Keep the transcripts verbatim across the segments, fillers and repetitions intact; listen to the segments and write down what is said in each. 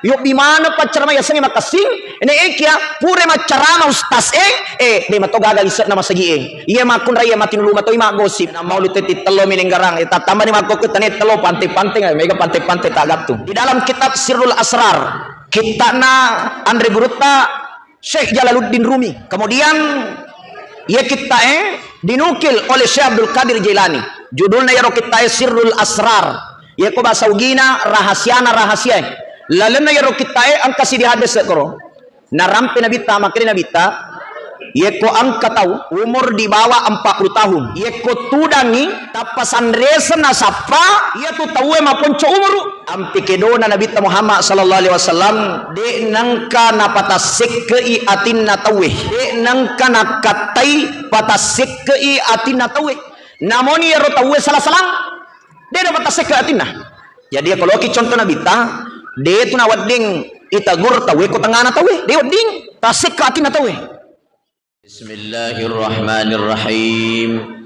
Yobbi maneng paccarama yasengnge makessing, ne ekia pura maccarama ustaz e, eh, de mato gaga lise'na masagi e. Iya makkunrai iya matinulu matoi maggosip. Na maulu te tittello mi nenggarang, eh, tattambani makkokko tane tello pante-pante, eh, mega pante-pante tagattu. Di dalam kitab Sirrul Asrar, kitta'na Anre Gurutta Syekh Jalaluddin Rumi. Kemudian, iya kitta'e dinukil oleh Syekh Abdul Qadir Jailani. Judulna iyaro kitta'e Sirrul Asrar. Iyako bahasa Ugina rahasiana rahasiae. Lalenna iyaro kitta'e engka sidi hadese koro. Narampe Nabitta, makkeda Nabitta, iyako engka tau umur di bawah empat puluh tahun, iyako tudangi tappa sanresa nasappa, iyatu tauwe maponco umuru. Ampe kedona Nabitta Muhammad sallallahu alaihi wasallam, de nengka napatassekkei atinna tauwe, de nengka nakkattai patassekkei atinna tauwe. Namoni iyaro tauwe sala-salang, de napatassekke atinna. Jadi, iyako loki conto Nabitta, de tu nawedding itegur tauwe ko tengngana tauwe, de wedding tassekka atinna tauwe. Bismillahirrahmanirrahim.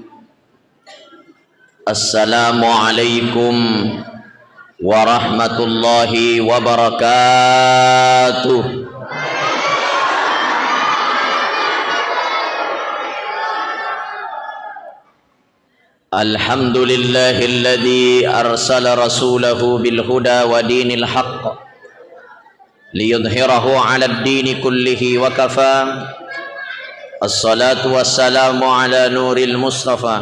Assalamualaikum warahmatullahi wabarakatuh. الحمد لله الذي أرسل رسوله بالهدى ودين الحق ليظهره على الدين كله وكفى. الصلاة والسلام على نور المصطفى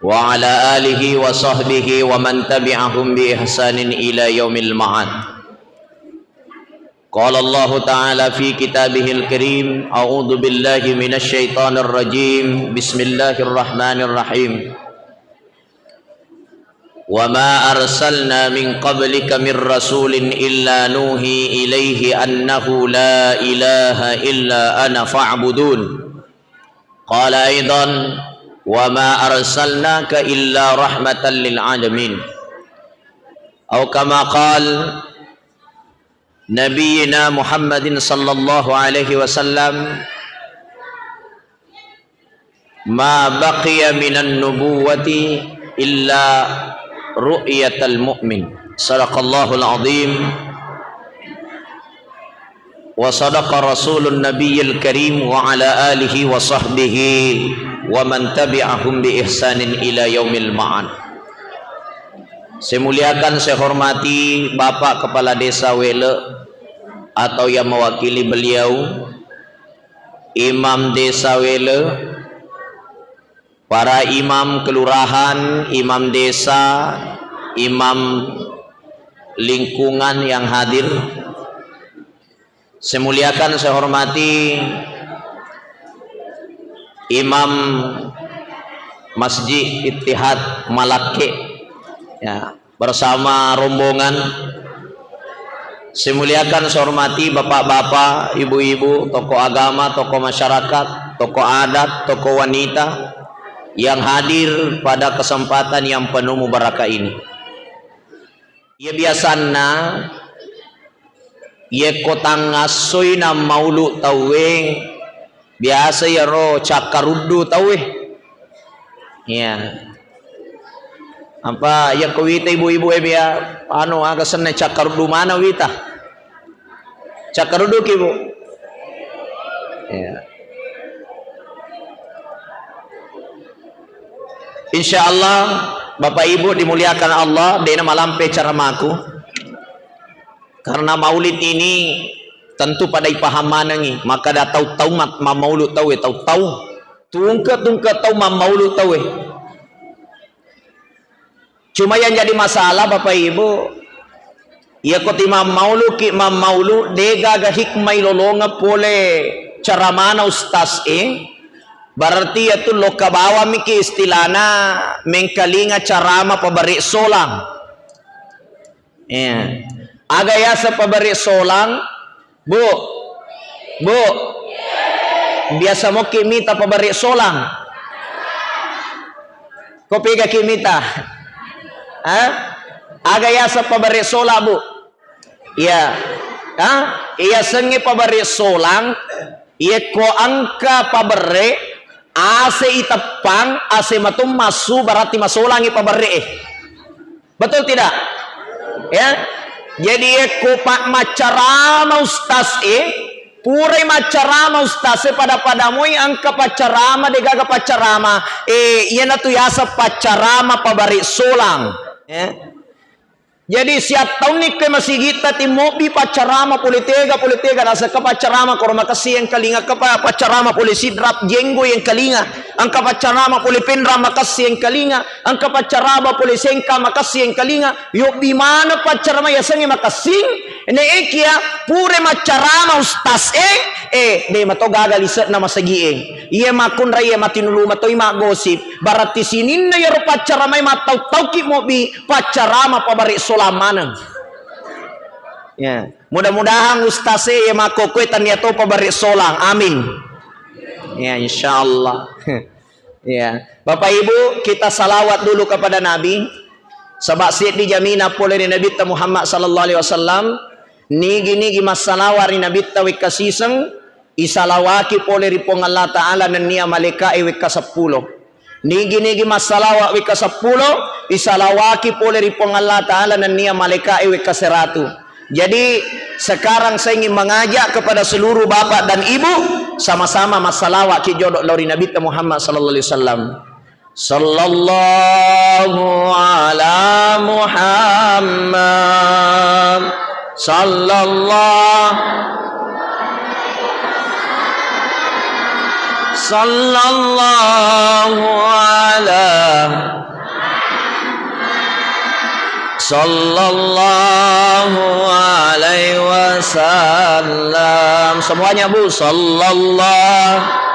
وعلى آله وصحبه ومن تبعهم بإحسان إلى يوم المعاد. قال الله تعالى في كتابه الكريم، أعوذ بالله من الشيطان الرجيم، بسم الله الرحمن الرحيم. وما أرسلنا من قبلك من رسول إلا نوحي إليه أنه لا إله إلا أنا فاعبدون. قال أيضا، وما أرسلناك إلا رحمة للعالمين. أو كما قال، نبينا محمد صلى الله عليه وسلم، ما بقي من النبوة إلا رؤية المؤمن. صدق الله العظيم. وصدق رسول النبي الكريم وعلى آله وصحبه ومن تبعهم بإحسان إلى يوم المعاد. Saya muliakan, saya hormati Bapak Kepala Desa Wele atau yang mewakili beliau, Imam Desa Wele, para imam kelurahan, imam desa, imam lingkungan yang hadir, saya muliakan, saya hormati Imam Masjid Ittihad Malakke, ya, bersama rombongan. Saya muliakan, saya hormati bapak-bapak, ibu-ibu, tokoh agama, tokoh masyarakat, tokoh adat, tokoh wanita yang hadir pada kesempatan yang penuh mubarakah ini. Iya biasanna, iyekko tangngassoi nammaulu tauwe, biasa iyaro cakkaruddu tauwe. Iya. Apa iyekko wita ibu-ibu e, biya anu, aga senna cakkaruddu mana wita. Cakkarudduki, Bu? Iya. Insya Allah, Bapak Ibu dimuliakan Allah, dena malampe caramaku. Karena maulid ini tentu pada ipaham manengi, maka ada tau-tau mat-, mammaulu tauwe, tau-tau. Tungke-tungke tau mammaulu tauwe. Cuma yang jadi masalah, Bapak Ibu, iyako timammauluki mammaulu, degaga hikmah ilolongeng pole caramana ustaz e, berarti iyatu lokka bawamiki istilahna mengkalinga carama pabere solang. Iya. Aga yaseng pabere solang? Bu, Bu, biasa mokki mita pabere solang? Ko pegaki mita? Ha? Aga yaseng pabere solang, Bu? Iya. Ha? Iyasengnge pabere solang, iyekko engka pabere, ase iteppang, ase matummassu, berarti masolangi pabere e. Betul tidak? Ya. Jadi, yekko pa-, maccarama ustaz e, purai maccarama ustaz e, pada-pada moi engka paccarama, degaga paccarama. Eh, iyanatu yaseng paccarama pabare solang. Eh. Jadi, siattaunni ke masigitta timobbi paccarama pole tega, pole tega, nasakka paccarama koro makessing engkalinga, engka pa-, paccarama pole sidrap jenggo engkalinga, engka paccarama pole penra makessing engkalinga, engka paccarama pole sengka makessing engkalinga, yobbi maneng paccarama yasengnge makessing, neekia pure maccarama ustaz e, eh, de mato gaga lise'na masagi e. Iye makkunrai, iye matinulu matoi maggosip, berarti sininna yero paccaramae mattau-tauki mobbi paccarama pabare solang maneng. Ya, mudah-mudahan ustaz e ye makkokkoe tania topa bare solang. Amin. Ya, insyaallah. Ya, Bapak Ibu, kita salawat dulu kepada Nabi. Sebab seddi jamina pole ri Nabitta Muhammad sallallahu alaihi wasallam. Nigi-nigi massalawa ri Nabitta wekka siseng, isalawaki pole ri Puang Allah Ta'ala nennia malaika'e wekka seppulo. Nigi-nigi massalawa wekka seppulo, isalawaki pole ri Puang Allah Ta'ala nennia malaika'e wekka seratu. Jadi, sekarang saya ingin mengajak kepada seluruh bapak dan ibu, sama-sama massalawa ki jodo lao ri Nabitta Muhammad sallallahu alaihi wasallam. Sallallahu ala Muhammad. Sallallahu, sallallahu ala, sallallahu alaihi wasallam. Semuanya, Bu. Sallallahu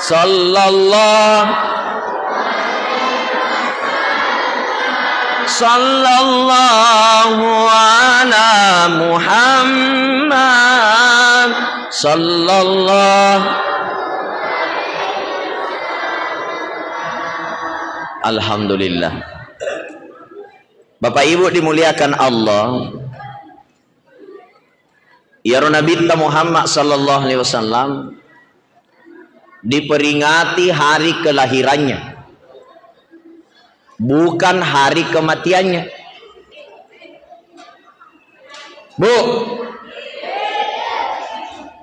Sallallahu, sallallahu ala Muhammad. Sallallahu. Alhamdulillah. Bapak Ibu dimuliakan Allah, iyaro Nabitta Muhammad sallallahu alaihi wasallam diperingati hari kelahirannya, bukan hari kematiannya. Bu,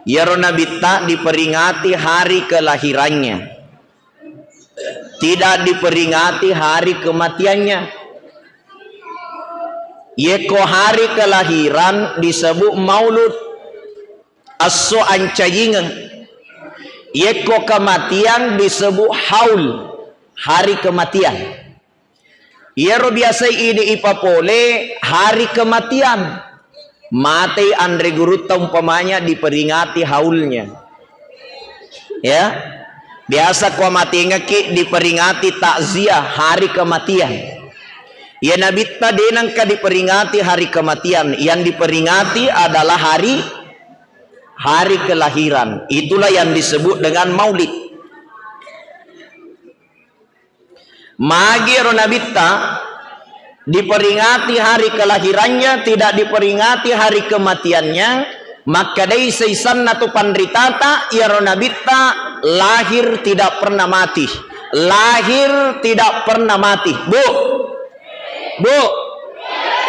iyaro Nabitta diperingati hari kelahirannya, tidak diperingati hari kematiannya. Yekko hari kelahiran disebut maulud, esso ancajingeng. Yekko kematian disebut haul, hari kematian. Iyaro biasai idi ipapole hari kematian. Matei anre gurutta umpamanya diperingati haulnya. Ya. Biasa ko matengekki diperingati takziah hari kematian. Ya Nabitta denangka diperingati hari kematian. Yang diperingati adalah hari, hari kelahiran. Itulah yang disebut dengan maulid. Magi ero Nabitta diperingati hari kelahirannya, tidak diperingati hari kematiannya, makkedai seisanna tu panritata, iyaro Nabitta lahir tidak pernah mati. Lahir tidak pernah mati. Bu, Bu,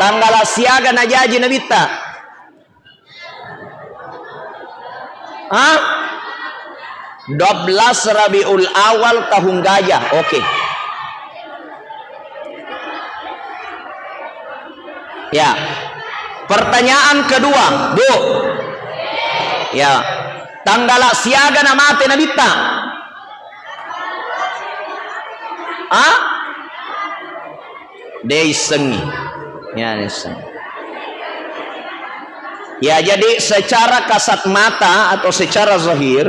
tanggala siaga najaji Nabitta? Hah? Dua belas Rabiul Awal tahun gajah. Oke. Ya. Pertanyaan kedua, Bu. Ya. Tanggala siaga namate Nabitta? Ah? De issengi. Ya, de isseng. Ya, jadi secara kasat mata atau secara zahir,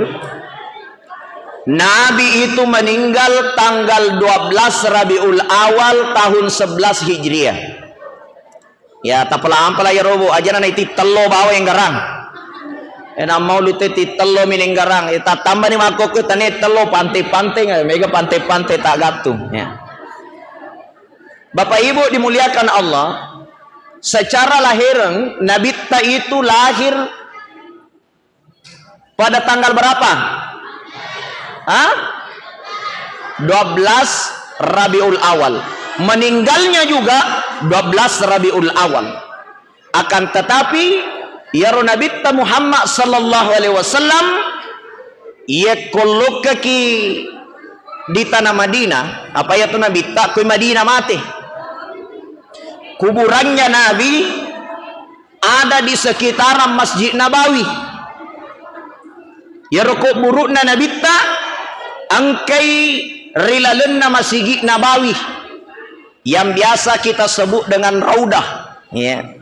Nabi itu meninggal tanggal dua belas Rabiul Awal tahun sebelas Hijriah. Ya, tapalampala ya robo, aja na iti tello bawa yang garang. Eh, namau lute ti tello mi nenggarang. Eh, tatamba ni makkokko tane tello pante-pante, eh, mega pante-pante tak gattung. Ya. Bapak Ibu dimuliakan Allah, secara lahireng Nabitta itu lahir pada tanggal berapa? Hah? Dua belas Rabiul Awal. Meninggalnya juga dua belas Rabiul Awal. Akan tetapi, iyaro Nabitta Muhammad sallallahu alaihi wasallam, yekko lokkaki di tanah Madinah, apa iyatu Nabitta, koi Madinah mate. Kuburannya Nabi ada di sekitaran Masjid Nabawi. Iyaro kubburu'na Nabitta engkai ri lalenna Masigi Nabawi, yang biasa kita sebut dengan Raudah, ya.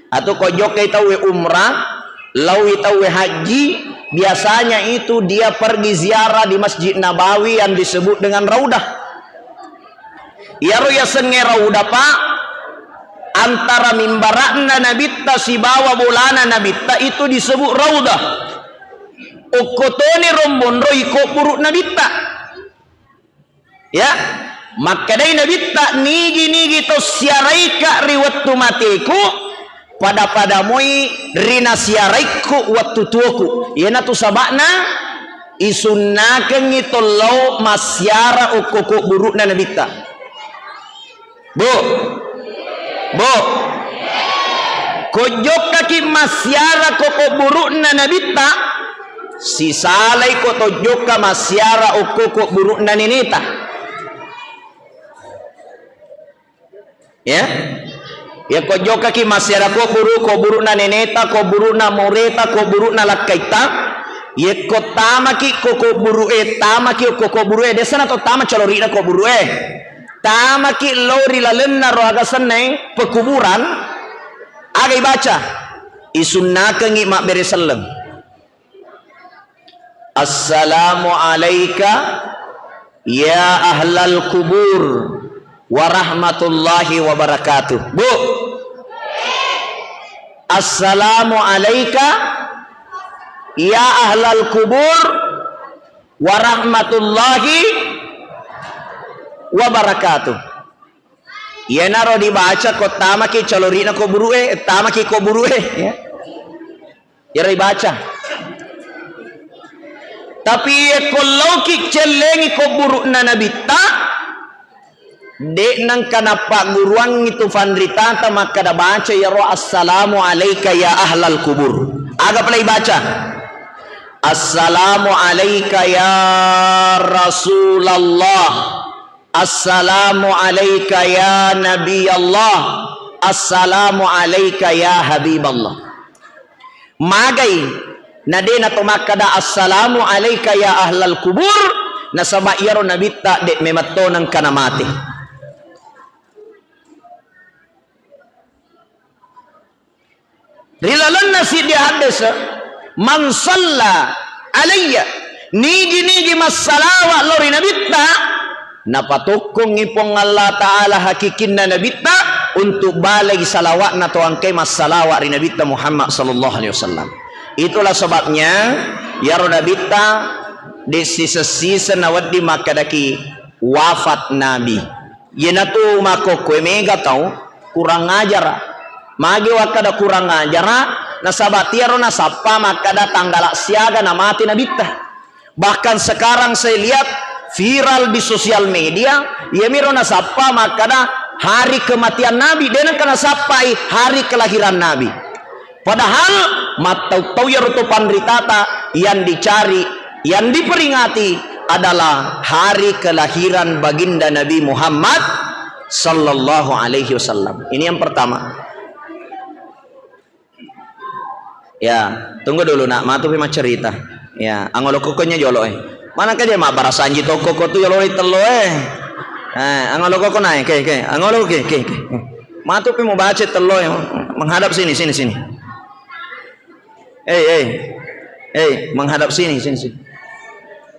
Atau ko jokkai tauwe umrah, laoi tauwe haji, biasanya itu dia pergi ziarah di Masjid Nabawi yang disebut dengan Raudah. Iyaro yasengnge Raudah, Pak, antara mimbara'na Nabitta sibawa bolana Nabitta itu disebut Raudah. Okkotoni ro monroi kuburu Nabitta. Ya, makkedai Nabitta, "Nigi-nigi tau siaraika ri wettu mateku, pada-pada moi ri nasiaraikku wettu tuoku." Iyanatu saba'na isunnakengngi tau lao massiara okko kubburu'na Nabitta. Bu, Bu, ko jokkaki massiara ko kubburu'na Nabitta, sisalai ko to jokka massiara okko kubburu'na neneta. Ya. Yekko jokkaki massiara kuburu, kuburu'na neneta, kuburu'na moreta, kuburu'na lakkaitta, yekko tamaki ko kuburu'e, tamaki ko kuburu'e, dessana to tama calori'na kuburu'e. Tamaki lao ri lalenna ro aga sennae pekuburan, aga ibaca? Isunnakengngi mabbere selleng. Assalamu alaika ya ahlal kubur wa rahmatullahi wa barakatuh. Bu. Assalamu alaika ya ahlal kubur wa rahmatullahi wa barakatuh. Iyanaro dibaca ko tamaki calori'na kuburu'e, tamaki kuburu'e, ya. Iyaro ibaca. Tapi yekko laoki cellengi kuburu'na Nabitta, de' nengka nappagguruangngi tu fanritata makkada baca iyaro, "Assalamu alaika ya ahlal kubur." Aga pale ibaca? "Assalamu alaika ya Rasulallah. Assalamu alaika ya Nabi Allah. Assalamu alaika ya Habib Allah." Magai na de' nato makkada, "Assalamu alaika ya ahlal kubur," nasaba iyaro Nabitta de' memetto nengka namate. Ri lalenna siddi haddese, "Man salla alayya," nigi-nigi massalawa lao ri Nabitta, napatokkongngi Puang Allah Ta'ala hakikinna Nabitta untuk balai salawatna to engkae massalawa ri Nabitta Muhammad sallallahu alaihi wasallam. Itulah sebabnya iyaro Nabitta de' siseng-siseng nawedding makkedaki wafat Nabi. Iyanatu makkokkoe mega tau kurang ajara. Magi wakkada kurang ajara, nasaba tiaro nasappa makkada tanggala siaga namate Nabitta. Bahkan sekarang saya lihat viral di sosial media, iyamiro nasappa makkada hari kematian Nabi, de' nengka nasappai hari kelahiran Nabi. Padahal mattau-tau iyaro to panritata yang dicari, yang diperingati adalah hari kelahiran Baginda Nabi Muhammad sallallahu alaihi wasallam. Ini yang pertama. Ya, tunggu dulu nak, matu pi maccerita. Ya, angolo kokonya jolo eh. Mana kaja mak barasanji toko ko tu jolo tello eh. Eh, angolo koko naik, ke, ke, angolo ke, ke, ke. Matu pi mau baca tello eh. Menghadap sini, sini, sini. Eh, eh. Eh, menghadap sini, sini, sini.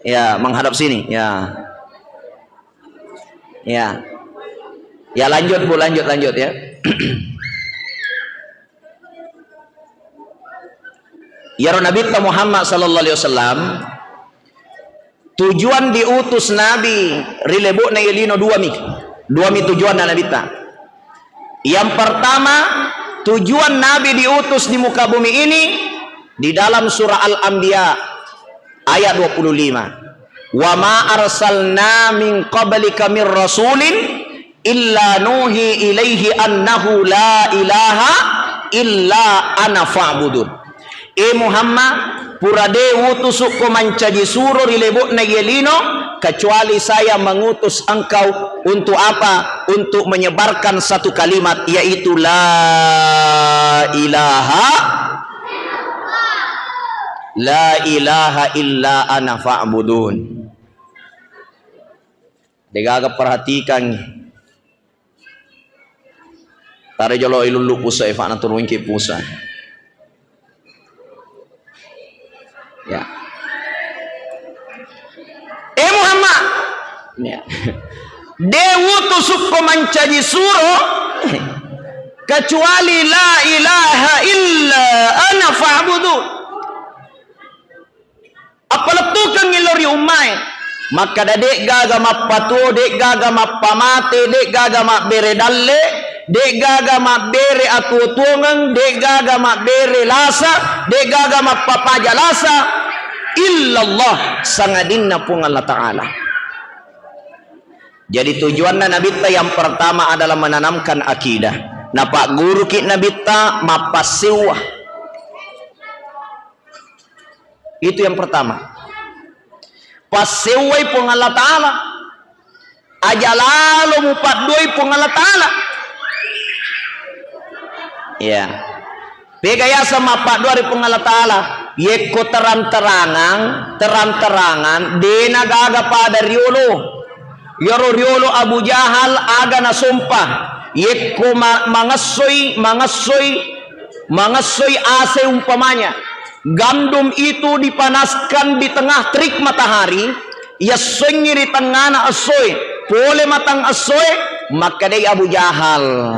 Ya, menghadap sini. Ya. Ya. Ya, lanjut, Bu, lanjut, lanjut, ya. Iyaro Nabitta Muhammad sallallahu alaihi wasallam, tujuan diutus Nabi ri lebo'na iye lino duami. Duami tujuanna Nabitta. Yang pertama, tujuan Nabi diutus di muka bumi ini di dalam surah Al-Anbiya ayat dua puluh lima. "Wa ma arsalna min qablika min rasulin illa nuhi ilaihi annahu la ilaha illa ana fa'budun. E Muhammad, pura de utusukko mancaji suro ri lebo'na iye lino, kecuali saya mengutus engkau untuk apa? Untuk menyebarkan satu kalimat, yaitu la ilaha, la ilaha illa ana fa'budun. Degaga perhatikan. Tare jolo ilullu pusa, efa'na turunki pusa. Ya. Eh Muhammad. Ya. De utusukko mancaji suro kecuali la ilaha illa ana fa'budu. Appalettukengngi lao ri ummae. Makkada, de'gaga mappatuo, de'gaga mappamate, de'gaga mabbere dalle, de'gaga mabbere atuo-tuongeng, de'gaga mabbere lasa, de'gaga mappapaja lasa, illallah, sangadinna Puang Allah Ta'ala. Jadi, tujuanna Nabitta yang pertama adalah menanamkan akidah. Napagguruki Nabitta mappassewwa. Itu yang pertama. Passewwai Puang Allah Ta'ala. Aja lalo mupadduai Puang Allah Ta'ala. Iya. Pega yaseng mappaddua ri Puang Allah Ta'ala. Yekko terang-terangan, terang-terangan, dena gaga pada riolo. Yaro riolo Abu Jahal aga nasompa. Yekko ma-, mangessoi, mangessoi, mangessoi ase umpamanya. Gandum itu dipanaskan di tengah terik matahari, yessoingngi ri tengngana essoe, pole matang essoe, makkedai Abu Jahal,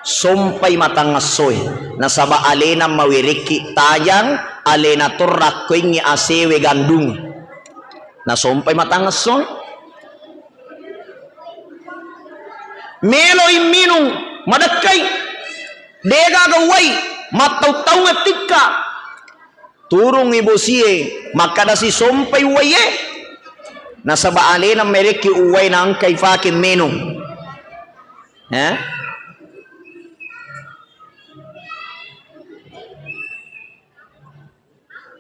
"Sompai matang essoe, nasaba alena mawerekki tajang, alena torrakkoingngi asewe gandung." Nasompai matang essoe. Meloi minung, madekkai. Degaga uwai, mattau-taungeng tikka. Turungngi bosie, makkadasi, "Sompai uwaiye." Nasaba alena merekki uwai naengka ifake menung. Eh?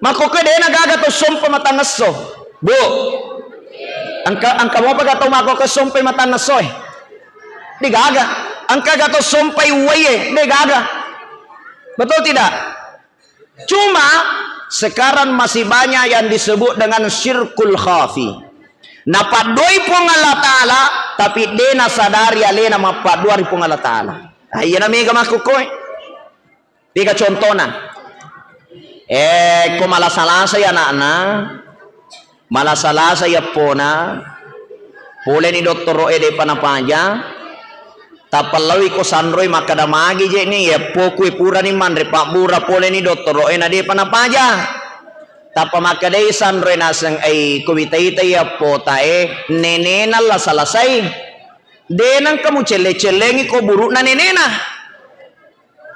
Makkokkoe dena gaga to sompa matangngesso. Bu. Engka, engka mopa ga to makkokkoe sompai matangngessoe? De gaga. Engka ga to sompai uwaiye? De gaga. Betul tidak? Cuma sekarang masih banyak yang disebut dengan syirkul khafi. Napaddoi Puang Allah Ta'ala, tapi de nasadari alena mappaddua ri Puang Allah Ta'ala. Ah, iyana mega makkokkoe. Pega contona. Eh, ko malasa-lasai ana'na, malasa-lasai eppona, poleni dottoro'e de'pa napaja, tappa laowi ko sanroi makkada, "Magi je ni, eppoku e purani manre pabbura." Poleni dottoro'e na de'pa napaja. Tappa makkedai sanroi naseng, "Ai, ko wita-witai eppota e, nenena lasa-lasai." De nengka mucelle-cellengi ko buru'na nenena.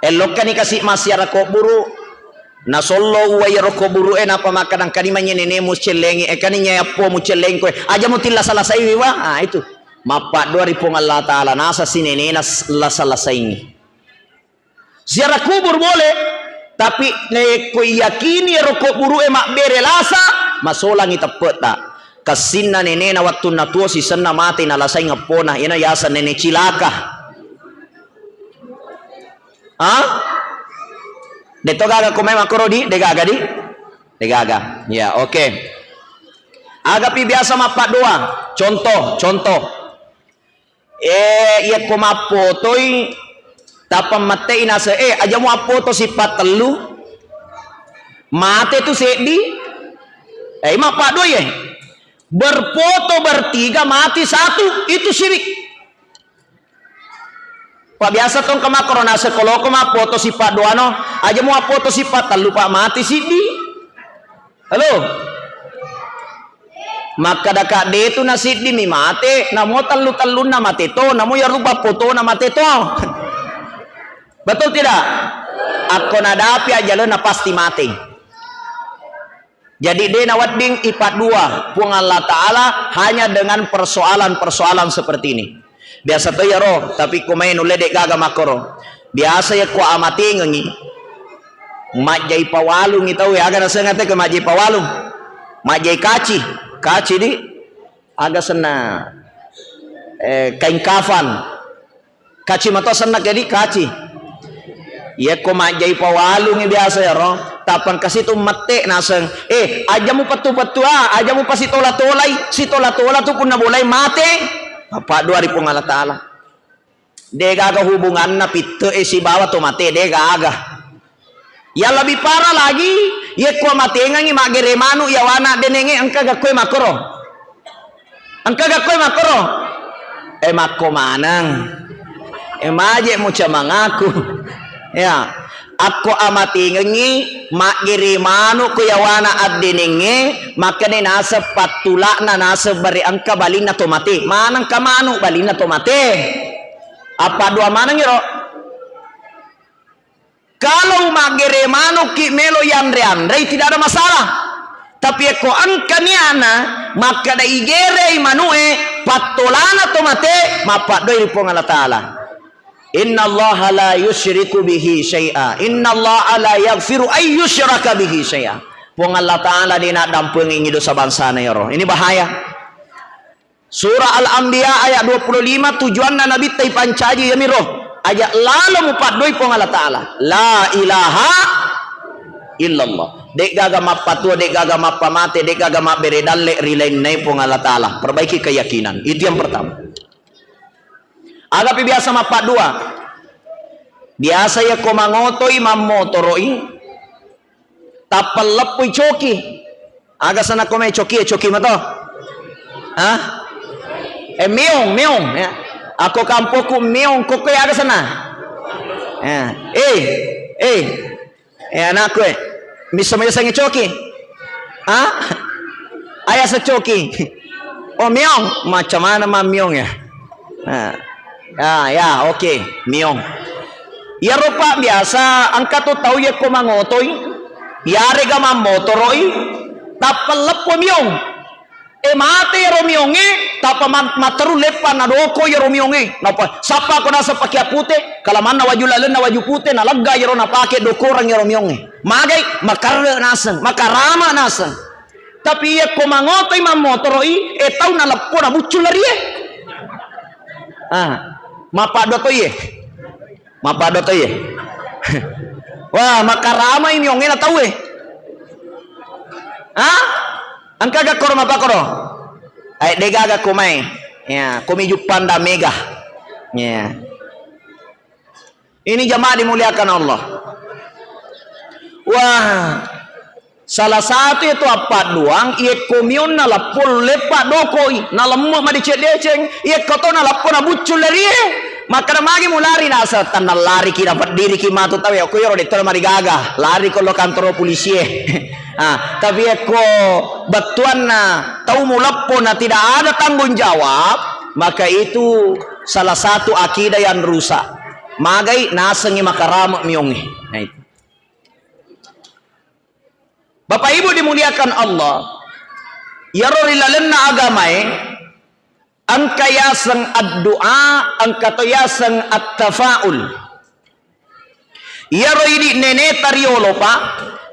Ellokkani kasi massiara kobburu. Nasollo uwai ero kobburu e, nappa makkadang, "Kani manye nenemu cellengi, eh, kani nyai appomu cellengi koe. Aja muti lasa-lasaiwi wa." Ah, itu. Mappaddua ri Puang Allah Ta'ala, nasa si nenena s-, lasa-lasaingi. Ziarah kubur boleh, tapi narekko iyakini ero kobburu e mabbere lasa, masolangi teppe'ta. Kessinna nenena wettunna tuo sisenna mate nalasaing eppona, iyana yaseng nene cilaka. Ha? De'to gaga ko mai makkoro di? De gaga di? De gaga. Ya, oke. Agapi biasa mappaddua. Contoh, contoh. Eh, iyakko mappotoi, tappa matte'i naseng, "Eh, aja muappoto sipattellu." Mate tu seddi. Eh, mappaddua ye. Berfoto bertiga, mati satu, itu syirik. Pak, biasa tong ke makkoro naseng, "Ko loko mappoto sipatduano, aja muappoto sipattellu, Pak, mati siddi." Halo? Makkadaka, "De tu na siddi mi mate, namo tellu-tellunna mate to, namo yarupa potona mate to." Betul tidak? Akko nadapi ajalena pasti mate. Jadi de nawedding ipaddua Puang Allah Ta'ala hanya dengan persoalan-persoalan seperti ini. Biasa to iyaro, tapi ko mai nulle de' gaga makkoro. Biasa yakko amatengengi, majjai pawalungi tau, aga nasengate ko majjai pawalung? Majjai kaci, kaci di, aga senna, eh, kain kafan. Kaci mato senna ke di, kaci. Yakko majjai pawalungi biasa yaro, tappa engka situ mette naseng, "Eh, aja mupettu-pettu, ah, aja mupasitola-tolai, sitola-tola tu punna bolai mate." Apa dua ri Puang Allah Taala. De' gaga hubunganna pitte e sibawa to mate, de' gaga. Yang lebih parah lagi, yakko amatengengi maggere manu yawana addenenge, engka gakkoe makkoro. Engka gakkoe makkoro. Eh, makko maneng. Eh, maje muca mangaku. Ya, akko amatengengi maggere manu ko yawana addenenge, makkeda naseng pattulakna naseng bare engka balinna to mate. Maneng ka manu balinna to mate. Apa dua maneng iro? Kalau maggere manukki melo yanre-anrei, tidak ada masalah. Tapi yakko engka niatna makkeda igerei manu'e, pattolana to mate, mappaddoi ri Puang Allah Taala. Innallaha la yusyriku bihi syai'a. Innallaha la yaghfiru ay yusyraka bihi syai'a. Puang Allah Taala de' naddampengengi dosa bangsana yaro. Ini bahaya. Surah Al-Anbiya ayat dua puluh lima, tujuanna Nabitta ipancaji iyamiro, aja lalo mupaddoi Puang Allah Taala. La ilaha illallah. De' gaga mappatua, de' gaga mappamate, de' gaga mabbere dalle ri lainna Puang Allah Taala. Perbaiki keyakinan. Itu yang pertama. Agapi biasa mappaddua? Biasa yakko mangotoi, mammotoro'i, tappa leppui coki. Aga sana ko mai coki, ya coki mato. Hah? Eh, meong, meong, ya. Ako kampoku meong, kokko ya aga sana. Ya. Eh, eh. Eh, anakku, eh. Miso mai sangi coki. Hah? Ayah secoki. Oh, meong. Macam mana ma meong ya? Nah. Ya, ya, oke, miong. Iyaro, Pak, biasa engka to tau yakko mangotoi, yarega mammotoro'i, tappa leppo miong. Eh, mate iyaro miongnge, tappa ma-, matteru leppa nadoko iyaro miongnge. Nappa sappa ko naseng pakeang pute, kalamanna waju lalenna waju pute, nalegga iyaro napake dokoreng iyaro miongnge. Magai, makarre naseng, makarama naseng. Tapi yakko mangotoi mammotoro'i, eh, tau naleppo nabuccu larie. Ah, mappaddo toiye. Mappaddo toiye. Wah, makaramai miongnge na tauwe. Hah? Engka gakkoro mapakoro? Ai, de gaga komai. Ya, komi juppanda mega. Ya. Ini jamaah dimuliakan Allah. Wah, salah satu itu appadduang, iyekko mionna lappo leppa dokoi, nalemme madeceng-deceng, iyekko to nalappo nabuccu lerie. Makkeda magi mulari naseng, tennallariki, napeddiriki matu tauwe, okko iyaro dettona marigaga, lari ko lo kantoro pulisie. Ah, tapi iyekko bettuanna tau muleppo na tidak ada tanggung jawab, maka itu salah satu akidah yang rusak. Magai nasengngi makarama miongnge. Nah, itu. Bapak Ibu dimuliakan Allah, iyaro ri lalenna agamae engka yaseng addu'a, engka to yaseng at-tafaul. Iyaro idi neneta riolo, Pak,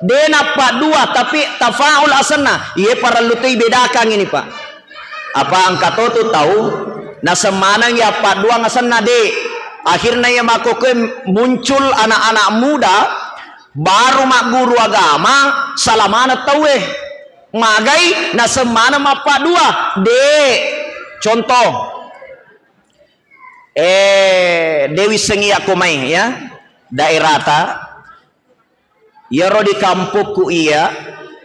de nappaddua, tapi tafaul asenna. Iye parellu to ibedakang ini, Pak. Apa engka to tu tau naseng maneng ya padduang asenna, de. Akhirna iya makkokkoe muncul anak-anak muda baru magguru agama, salah maneng tauwe. Magai naseng maneng mappaddua, de. Contoh, Eh, de wissengi yakko mai, ya, daerata. Iyaro di kampokku iya,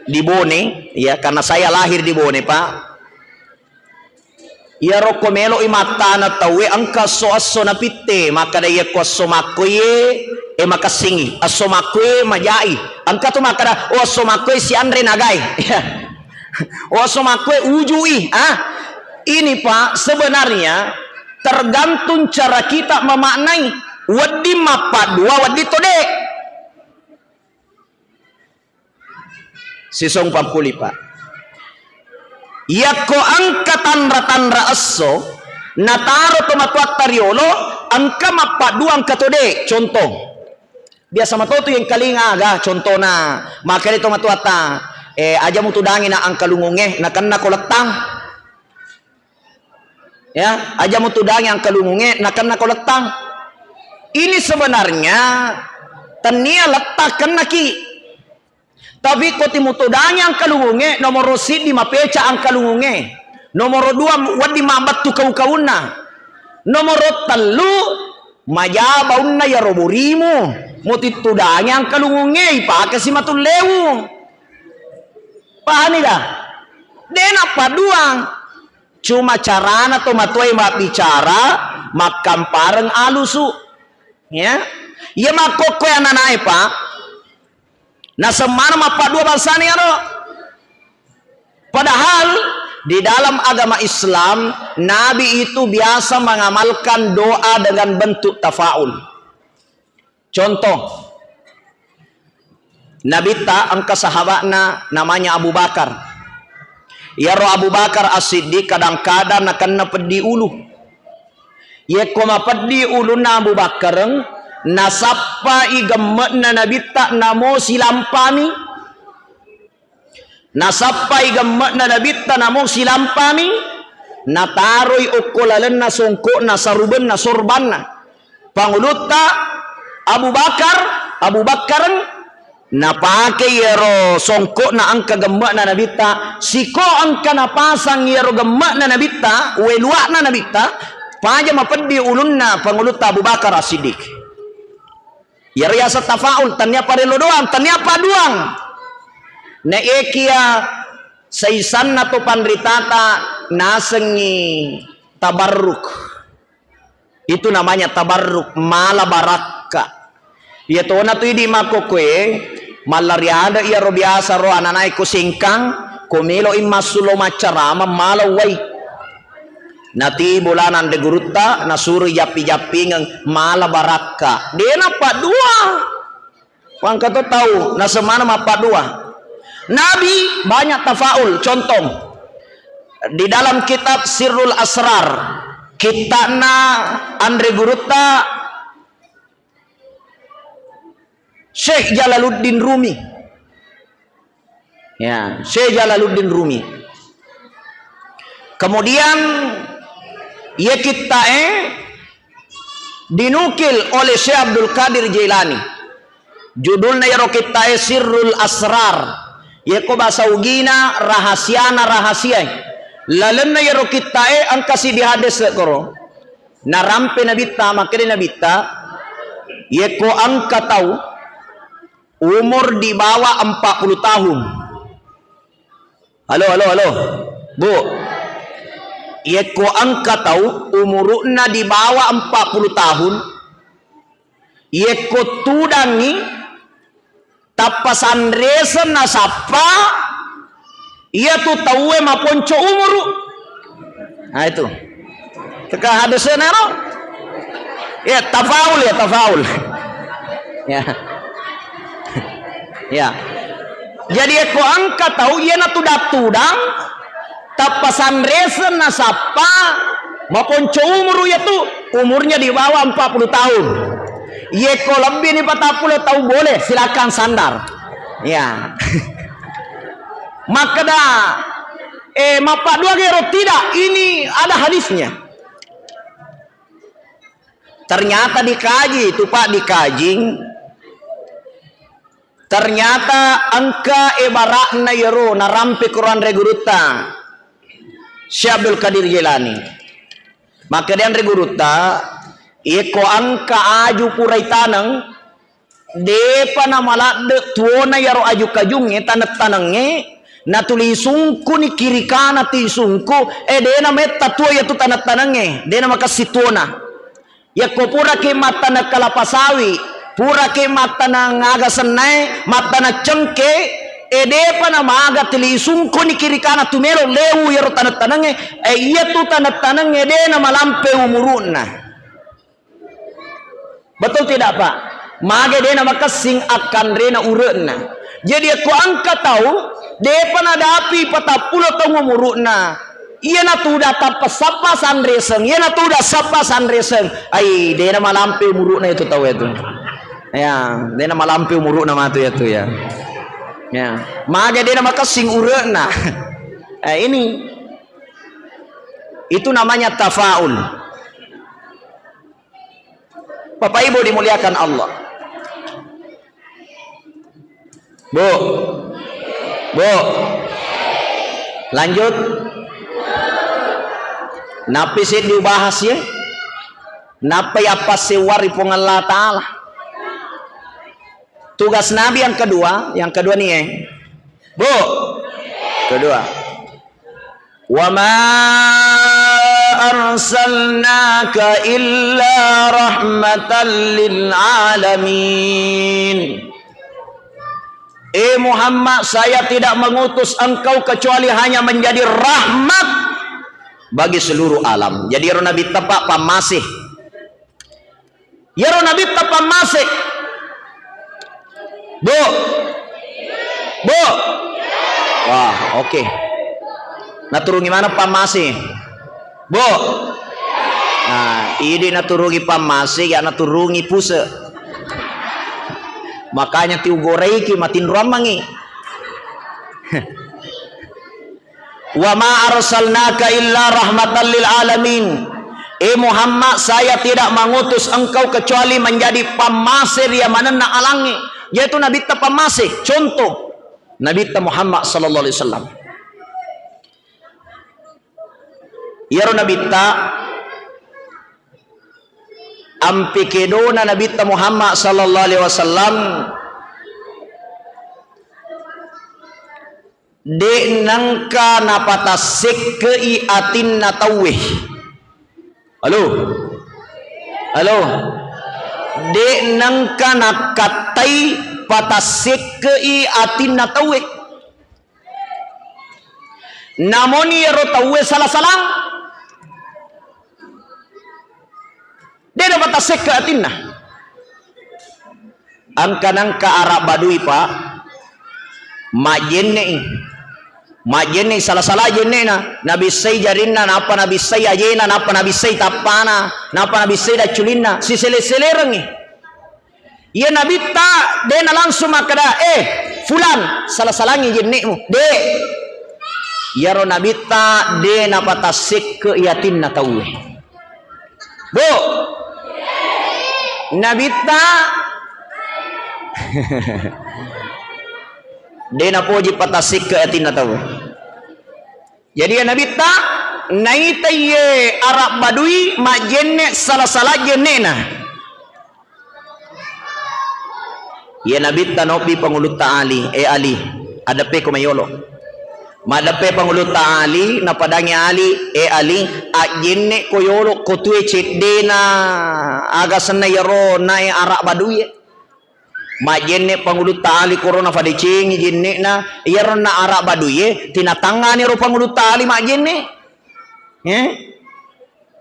di Bone, ya, karena saya lahir di Bone, Pak. Iyaro ko melo'i mattana tauwe engka esso-esso napitte, makkeda iyakko esso makkoe, eh, makessingi, esso makkoe majai. Engka tu makkeda, "Oh, esso makkoe sianre nagai." Oh, esso makkoe ujui, ah. Ini, Pak, sebenarnya tergantung cara kita memaknai. Wedding mappaddua, wedding to de. Sisong pappuli, Pak. Iyakko engka tanra-tanra esso, Nataro tomatoatta riolo, engka mappaddua engka to de'. Contoh. Biasa matotu yengkalinga aga contona, makkeda tomatoatta, eh, aja mutudangi na angkalungunge, nakennako lettang. Ya, aja mutudangi angkalungunge, nakennako lettang. Ini sebenarnya tennia lettang kennaki. Tapi ko timutudangi angkalungunge, nomoro siddi mapeca angkalungunge. Nomoro dua wedding mabbattu kau-kaunna. Nomoro tellu maja baunna yaro borimu. Mutittudangi angkalungunge, ipakesi matullewu. Pahami ga? De' nappadduang. Cuma carana to matoae mabbicara, makkampareng alusu. Ya. Iya makkokkoe ananae, Pak. Nasemmana mappaddua bangsana iyaro. Padahal di dalam agama Islam, Nabi itu biasa mengamalkan doa dengan bentuk tafaul. Contoh, Nabitta engka sahaba'na namanya Abu Bakar. Iyaro Abu Bakar As-Siddiq kadang-kadang nakenna peddi ulu. Yekko mapeddi ulunna Abu Bakkareng, nasappai gemme'na Nabitta namo silampami. Nasappai gemme'na Nabitta namo silampami, nataroi okko lalenna songko'na, sarubenna, sorbanna. Pangulutta Abu Bakar, Abu Bakkareng, napake iyaro songko'na engka gemme'na Nabitta, siko engka napasang iyaro gemme'na Nabitta, welua'na Nabitta, paja mapeddi ulunna Pangulutta Abu Bakar As-Siddiq. Iyaro yaseng tafaul, tennia parello doang, tennia padduang. Na ekia saisanna to panritata nasengngi tabarruk. Itu namanya tabarruk, mala barakka. Iya tona tu idi makkokkoe, mallari ada iyaro biasa ro ananae ko Sengkang, ko melo i massu lo maccarama, mala uwai. Nati bolana anre gurutta, nasuro jappi-jappingeng, mala barakka. De' nappaddua. Wangka to tau, nasemana mappaddua. Nabi banyak tafaul. Contoh, di dalam kitab Sirrul Asrar, kitta'na anre gurutta Syekh Jalaluddin Rumi. Ya, Syekh Jalaluddin Rumi. Kemudian, iya kitta'e dinukil oleh Syekh Abdul Qadir Jailani. Judulna iyaro kitta'e Sirrul Asrar. Yeko bahasa Ugina, rahasiana rahasiae. Lalenna iyaro kitta'e engka siddi hadis koro. Narampe Nabitta, makkeda Nabitta, yeko engka tau umur di bawah empat puluh tahun. Halo, halo, halo. Bu, yekko engka tau umuru'na di bawah empat puluh tahun, yekko tudangngi tappa sanreseng nasappa, iyatu tauwe maponco umuru. Nah, itu. Teka hadesena ro? Ya, tafaul ya, tafaul. Ya. Ya. Jadi, ekko engka tau, iyanatu dattudang, tappa sanreseng nasappa, maponco umuru iyatu, umurnya di bawah empat puluh tahun. Yekko lebbi ni patappulo tau boleh, silakan sandar. Ya. Makkeda, eh, mappaddua gero tidak, ini ada hadisnya. Ternyata dikaji itu, Pak, dikajing. Ternyata engka ibaratna iyaro narampe Quran ri gurutta Syekh Abdul Qadir Jailani. Makkeda anre gurutta, iyekko engka aju pura itaneng, depa namaladde tuona iyaro aju kajungnge, taneng-tanengnge, natuli isungkuni kiri kana ti isungku, eh, dena metta tuo iyatu taneng-tanengnge, dena makessing tuona. Yakko puraki mattaneng kalapa sawi, puraki mattaneng aga sennae, mattaneng cengke, eh, depa namaga tuli isungkuni kiri kana tu melo lewu iyaro taneng-tanengnge, eh, iyatu taneng-tanengnge dena malampe umuru'na. Betul tidak, Pak? Mage dena makessing akkanrena ure'na. Jadi, yakko engka tau, depa nadapi patappulo taung umuru'na, Iyana tuda tappa sappa sanreseng, iyana tuda sappa sanreseng. Ai, dena malampe umuru'na itu tau itu. Ya, dena malampe umuru'na matu ya tu ya. Ya, maga dena makessing ure'na. Eh, ini itu namanya tafaul. Bapak Ibu dimuliakan Allah. Bu. Bu. Lanjut. Nappi seddi ubahas ye. Nappa yappassewwa ri Puang Allah Ta'ala. Tugas Nabi yang kedua, yang kedua nih ya. Bu. Kedua. Wa ma arsalnaka illa rahmatan lil alamin. Eh Muhammad, saya tidak mengutus engkau kecuali hanya menjadi rahmat bagi seluruh alam. Jadi ro Nabi tepak pammasih. Iyaro Nabitta pammase. Bu. Bu. Wah, oke. Naturungi mana pammase? Bu. Nah, idi naturungi pammase, ya naturungi puse. Makanya tiugoreiki matinroammangi. Wa ma arsalnaka illa rahmatan lil alamin. Eh Muhammad, saya tidak mengutus engkau kecuali menjadi pammase ri manenna alangnge. Yaitu Nabitta pammase. Contoh, Nabitta Muhammad sallallahu alaihi wasallam. Iyaro Nabitta ampe kedona Nabitta Muhammad sallallahu alaihi wasallam de' nengka napatassekke'i atinna tauwe. Halo? Halo? De' nengka nakkattai patassekke'i atinna tauwe. Namoni ero tauwe sala-salang. De' napatassekka atinna. Engka nengka ara' badui, Pak. Majjenne'i. Majjenne'i sala-sala jenne'na. Nabissai jarinna, nappa nabissai ajena, nappa nabissai tappana, nappa nabissai dacculinna. Sisele-selerengngi. Iya Nabitta de' na langsung makkeda, "Eh, fulan, sala-salangngi jenne'mu." De'. Iyaro Nabitta de' napatassekke'i atinna tauwe. Bu. Nabitta de' napoji patassekke'i atinna tauwe. Jadi ya Nabitta, naita iye ara' badui majjenne' sala-sala jenne'na. Iya Nabitta nobbi Pangulutta Ali, "Eh Ali, adeppeko mayolo." Maddeppe Pangulutta Ali, napadangi Ali, "Eh Ali, ajjenne'ko yolo ko tue ceddena aga senna iyaro nae ara' baduie." Majjenne' Pangulutta Ali koro nafadecengi jenne'na, iyaro na ara' baduie, tinatangngani ro Pangulutta Ali majjenne'. Eh?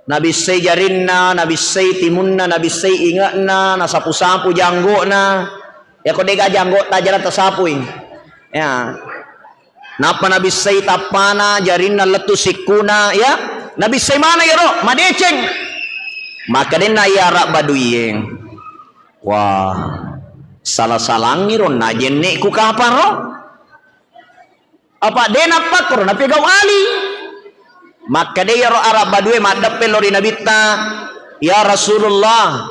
Nabissai jarinna, nabissai timunna, nabissai inge'na, nasapu-sapu janggo'na. Yako de'ga janggo'ta jana tasapui. Ya. Nappa nabissai tappana, jarinna lettu sikkuna, ya. Nabissai mana yaro? Madeceng. Makkadenna iya ara' baduie. Wah, sala-salangngi ro, najenne'ku kapang ro? Apa de' nappakkoro napegau Ali? Makkeda iyaro ara' badue maddeppe lao ri Nabitta, "Ya Rasulullah,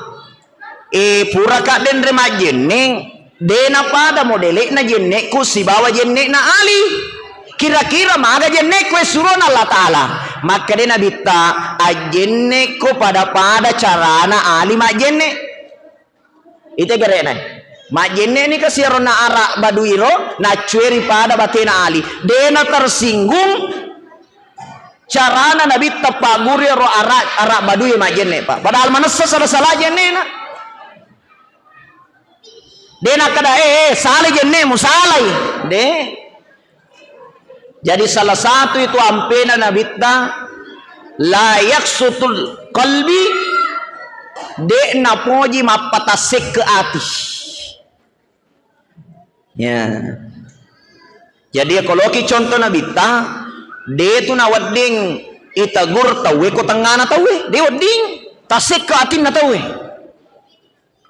eh, puraka denre majjenne', de' napada modele'na jenne'ku sibawa jenne'na Ali. Kira-kira maga jenne'ku e surona Allah Ta'ala?" Makkeda Nabitta, "Ajjenne'ko pada-pada carana Ali majjenne'." Ite gere'na. Majjenne'ni kasi iyaro na ara' baduiro, naccueri pada batena Ali. De' na tersinggung carana Nabitta pagguru iyaro ara', ara' badui majjenne', Pak. Padahal manessa sala-sala jenne'na. De' nakkeda, "Eh, eh, salai jenne'mu, salai." De'. Jadi salah satu itu ampena Nabitta, "La yaqsutul qalbi," de' napoji mappatassekke ati. Ya. Jadi, ya, koloki contoh Nabitta, De tu nawedding itegur tauwe ko tengngana tauwe, de wedding. Tasekka atinna tauwe.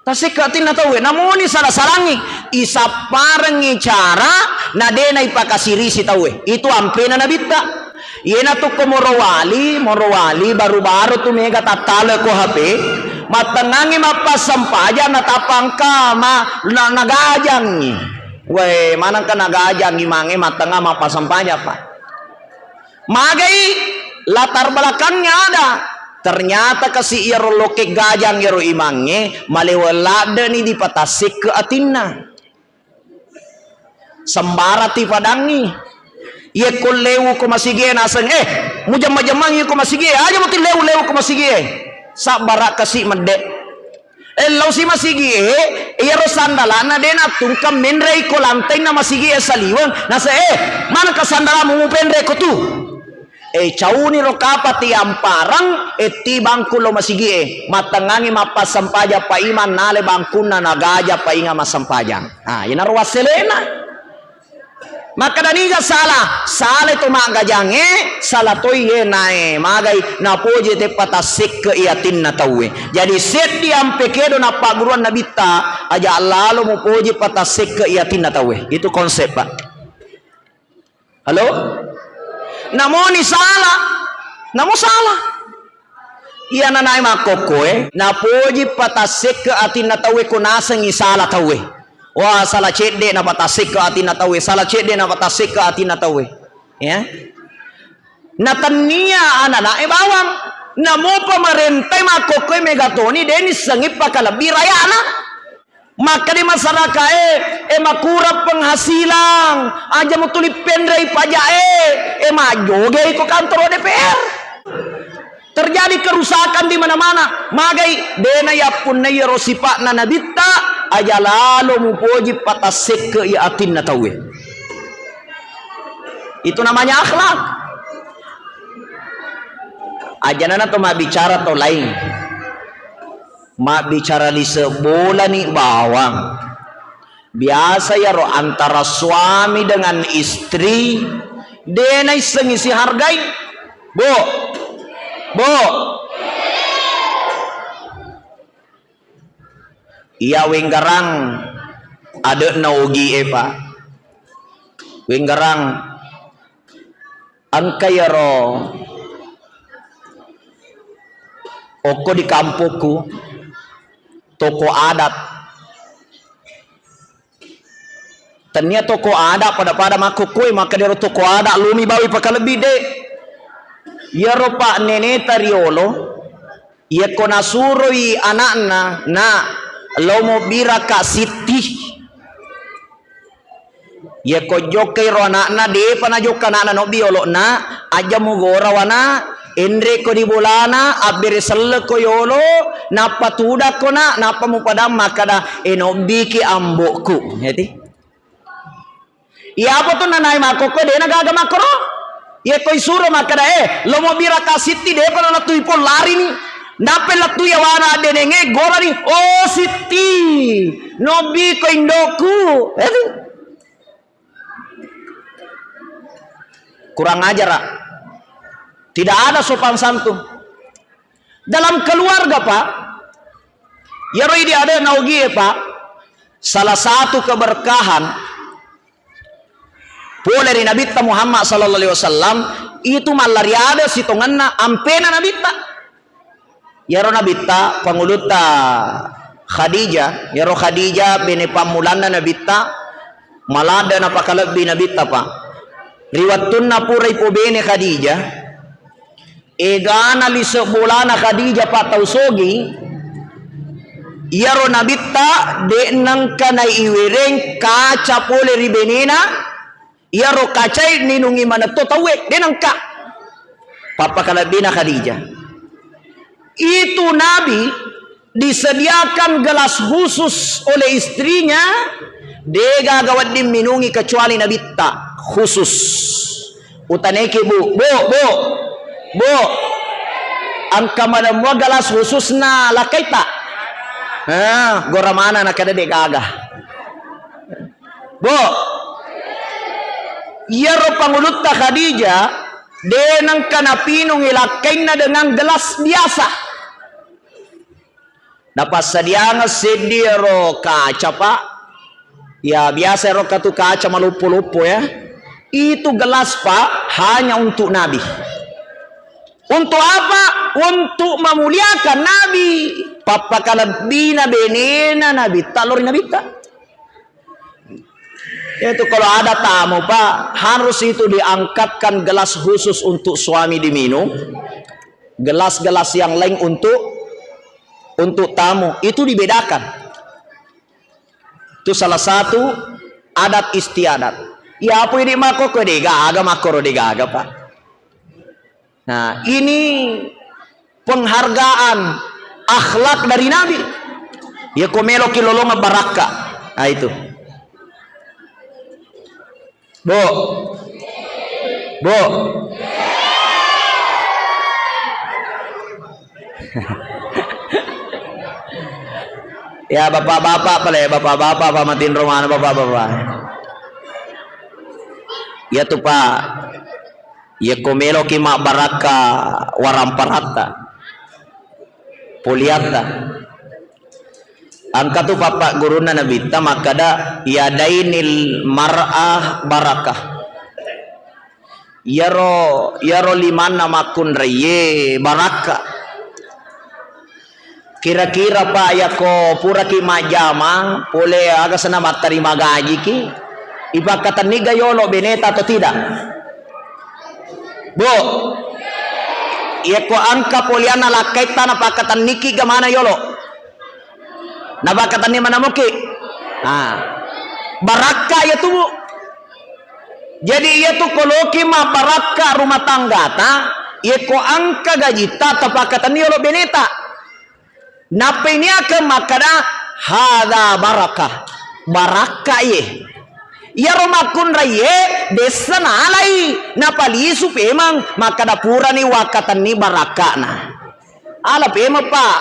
Tasekka atinna tauwe. Namuni sala-salangi, isapparengngi cara na de naipakasirisi tauwe. Itu ampena nabitta. Iyanatu ko morowali, morowali baru-baru tu mega tattale ko H P, mattengngangi mappassempajang natappa engka ma-, na-, nagajangngi. Weh, manengka nagajang imangnge mattengnga mappassempajang, Pak. Magai latar belakangnya ada. Ternyata kasi iyaro lokke gajang iyaro imangnge maleweng ladde'ni dipatassekke atinna. Sembarang tipadangngi. Yekko lewu ko masigie naseng, eh, mujemma-jemmangi ko masigie, aja muti lewu-lewu ko masigie. Sabbara kasi medde. Eh, lao si masigie, iyaro sandalana de nattungka menrei ko lantainna masigie saliweng. Nase, eh, manengka sandalamu mupenre ko tu? Eh, cauni ro kapati amparang, eh, ti bangku lo masigie. Mattengngangi mappassempajang paimang nale bangkunna nagaja painga massempajang. Ah, iyanaro wasselena. Makkeda niga sala? Sala to maggajangnge, sala toi ye nae magai napoji teppa tassekke i atinna tauwe. Jadi seddi ampe kedo nappagguruang nabitta, aja lalo mupoji patassekke i atinna tauwe. Itu konsep, Pak. Halo? Namoni sala? Namo sala? Iya nanae makkokkoe, napoji patassekke atinna tauwe ko nasengngi sala tauwe. Wah, sala cedde napatassekke atinna tauwe, sala cedde napatassekke atinna tauwe. Ya. Natennia ananae bawang. Namo pamarentai makkokkoe megatoni de nissengngi pakalebbi rayana. Makkeda masyarakae, eh, makurang penghasilan, aja mutuli penrei pajae, eh, majogei ko kantoro D P R. Terjadi kerusakan di mana-mana. Magai, dena yappunnai iyaro sipa'na nabitta, aja lalo mupoji patassekke i atinna tauwe. Itu namanya akhlak. Aja nana to mabbicara to lain. Mabbicara lise bolani bawang. Biasa iyaro antara suami dengan istri, de naissengngi sihargai. Bu, bu. Iya wenggarang ade'na Ogi e, Pak. Wenggarang Engka iyaro okko di kampokku, toko adat. Tennia toko adat pada-pada makkokkoe, makkedaro toko adat, lomi bawi pakalebbi de. Iyaro pa neneta riolo, iyakko nasuroi anakna, na, lao mobbiraka sitti. Yekko jokkai ro anakna, depa najokka anakna nobbi yolo'na, aja mugora wana, enre ko di bolana, abbere selleng ko yolo, nappa tudakko na, nappa mupadang makkada, e nobbiki ambokku. Jadi, iya apa tu nanai makkokko, dena gaga makkoro. Yekko isuro makkada, eh, lo mobbiraka Sitti, depa nalettui pong, larini. Nappa lettui yawana addenenge, gorani, oh Sitti, nobbi ko indoku. Eh, kurang ajar, ah. Tidak ada sopan santun. Dalam keluarga, Pak, iyaro idi ada naugie, Pak, salah satu keberkahan pole ri Nabitta Muhammad sallallahu alaihi wasallam, itu mallariada sitongenna ampena Nabitta. Iyaro Nabitta, pangulutta Khadijah, iyaro Khadijah bene pammulanna Nabitta, maladde napakalebbi Nabitta, Pak. Ri wettunna pura ipobene Khadijah, egana lise bolana Khadijah, Pak, tau sogi, iyaro Nabitta de nengka naiwereng kaca pole ri benena, iyaro kacae ninungi manetto tauwe, de nengka. Pappakalebbina Khadijah. Itu Nabi disediakan gelas khusus oleh istrinya, de gaga wedding minungi kecuali Nabitta khusus. Utaneki, Bu, Bu, Bu, Bu. Engka madamua gelas khususna lakkaita. Ah, gora mana nakada de gaga. Bu, iyaro pangulutta Khadijah, De nengka napinungi lakkainna dengan gelas biasa. Napassadiangeng seddi ero kaca, Pak. Ya, biasa ero katu kaca maloppo-loppo, ya. Itu gelas, Pak, hanya untuk Nabi. Untuk apa? Untuk memuliakan Nabi. Pappakalebbina benena Nabitta lao ri Nabitta. Itu kalau ada tamu, Pak, harus itu diangkatkan gelas khusus untuk suami diminum, gelas-gelas yang lain untuk untuk tamu. Itu dibedakan. Itu salah satu adat istiadat. Ya apa ini mako ko degaga makoro degaga, Pak. Nah, ini penghargaan akhlak dari Nabi. Ya ko meloki lolongeng barakka. Nah, itu. Bu. Bu. Ya, bapak-bapak pale, bapak-bapak, Pak Matinro mana bapak-bapak. Ya tuh, Pak. Yekko meloki mabbarakka waramparatta, poliatta. Engka tu pappaggurunna Nabitta makkada, "Yadainil mar'ah barakah." Iyaro, iyaro limanna makkunraiye barakka. Kira-kira, Pak, yakko puraki majjama, pole aga senna mattarima gajiki, ipakkatenniga yolo beneta atau tidak? Bu, yakko engka polianna lakkaitta napakkatennikiga mana yolo? Napakkatenni mana muki? Ah. Barakka ya tu, Bu. Jadi, iyatu koloki mabbarakka rumah tanggata, yekko engka gajitta tapakkatenni yolo beneta. Nappa iniakeng makkada, "Hadza barakah." Barakka iye. Iyaro makkunraiye dessa nalai, napalisu pemeng, makkada purani wakkatenni barakkana. Ala pemeng, Pak.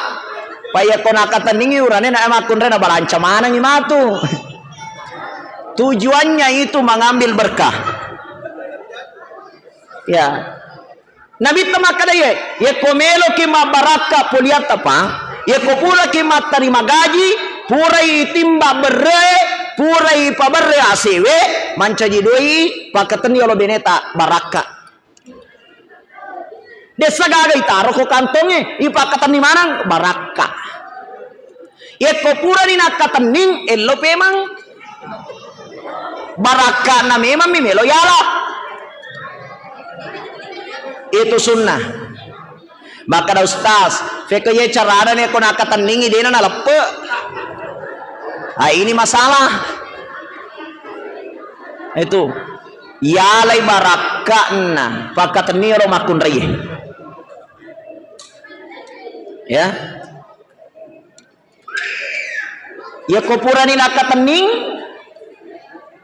Pa yakko nakatenningi urane na makkunrai nabalanca manengi matu. Tujuannya itu mengambil berkah. Ya. Nabitta makkada ye, yekko meloki mabbarakka poliatta, Pak, yekko puraki mattarima gaji, purai timba berre, purai paberre asewe, mancaji doi, pakkatenni yolo beneta, barakka. Dessa gaga itaro ko kantongnge, ipakkatenni maneng barakka. Yekko purani nakkatenning, ello pemeng. Barakkana memang mi melo yala. Itu sunnah. Makkada ustaz, fekko ye carana ne ko nakkatenningi dena naleppe. Ah, ini masalah. Itu. Yalai barakkanna, pakkatenni ro makkunraiye. Ya. Yekko purani nakkatenning,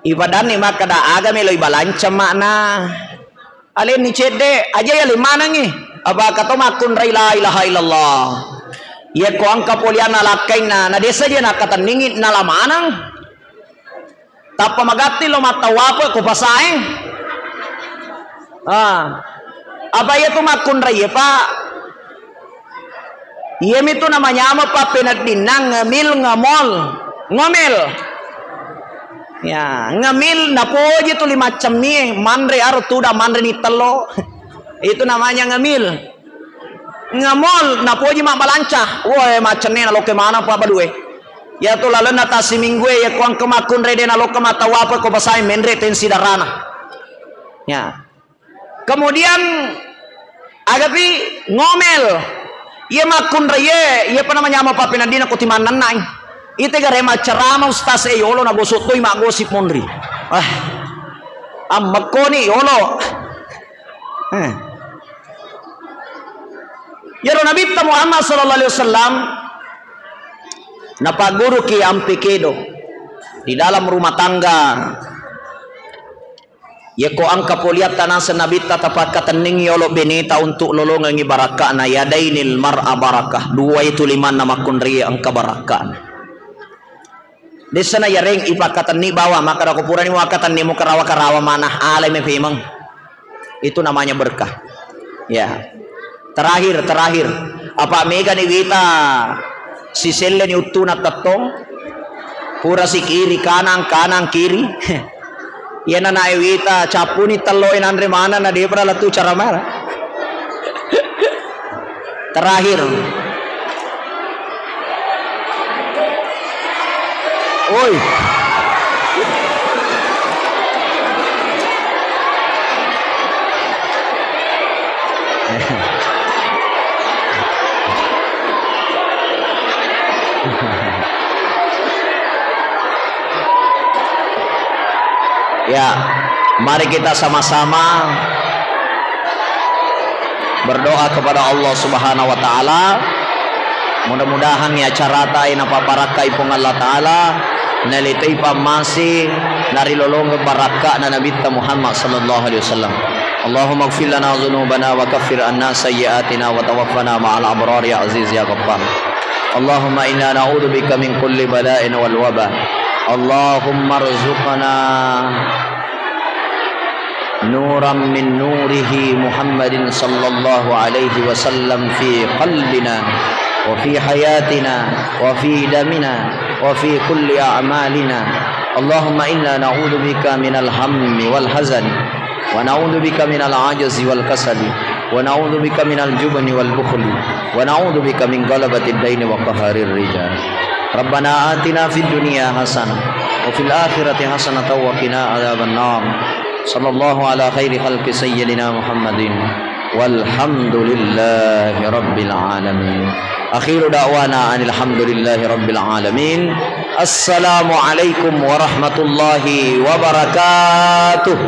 ipadanni makkada aga melo ibalanca makna. Alenni cedde, aja yale manengi. Apa kato makkunrai la ilaha illallah. Yekko engka polianna lakkainna, na desa je nakkatenningi, nala maneng. Tappa magatti lo mattawape ko pasae. Ah. Apa iya tu makkunrai, Pak? Iya mi tu namanyama pappeneddinna ngemil, ngemol, ngomel. Ya, ngemil napoji tu lima cemmie, manre aro tuda manre ni tello. Itu namanya ngemil. Ngemol, napoji mabbalanca. Woe, maccenne nalokke maneng pa badue. Iya tu lalenna tassiminggue, iya ko engka makkunrai de nalokka mattawape ko pasae menre tensi darana. Ya. Kemudian agapi ngomel. Iya makkunraiye, iya pa namanyama pappeneddinna ko timannennai. Ite gare maccarama ustaz e yolo nagosok toi maggosip monri. Ah. Ammekkoni yolo. Eh. Iyaro Nabitta Muhammad sallallahu alaihi wasallam napagguruki ampe kedo di dalam rumah tangga. Yekko engka poliatta naseng Nabitta tapakkatenningi yolo beneta untuk lolongengi barakkana, yadainil mar'a barakah. Dua itu limanna makkunrai engka barakkana. Dessana yareng ipakkatenni bawang, makkada ko purani muakkatenni mukarawa-karawa manah, alai mepemeng. Itu namanya berkah. Ya. Terakhir, terakhir. Apa megani wita siselleni uttuna tettong? Pura sikiri kanan, kanan kiri. Iyana nae wita cappuni telloe nanre maneng na depra lettu cara mara. Terakhir. Oi. Ya, mari kita sama-sama berdoa kepada Allah Subhanahu wa Ta'ala. Mudah-mudahan ya acarata e napabarakkai Puang Allah Ta'ala, nalitoi pammase, narilolongeng barakka'na Nabitta Muhammad sallallahu alaihi wasallam. Allahumma ighfir lana dzunubana wa kaffir anna sayyi'atina wa tawaffana ma'al abrar ya Aziz ya Ghaffar. Allahumma inna na'udzubika min kulli bala'in wal waba. Allahumma rzuqna نورا من نوره محمد صلى الله عليه وسلم في قلبنا وفي حياتنا وفي دمنا وفي كل أعمالنا. اللهم إنا نعوذ بك من الهم والحزن، ونعوذ بك من العجز والكسل، ونعوذ بك من الجبن والبخل، ونعوذ بك من غلبة الدين وقهر الرجال. ربنا آتنا في الدنيا حسنة وفي الآخرة حسنة وقنا عذاب النار. صلى الله على خير خلق سيدنا محمد والحمد لله رب العالمين. آخر دعوانا أن الحمد لله رب العالمين. السلام عليكم ورحمة الله وبركاته.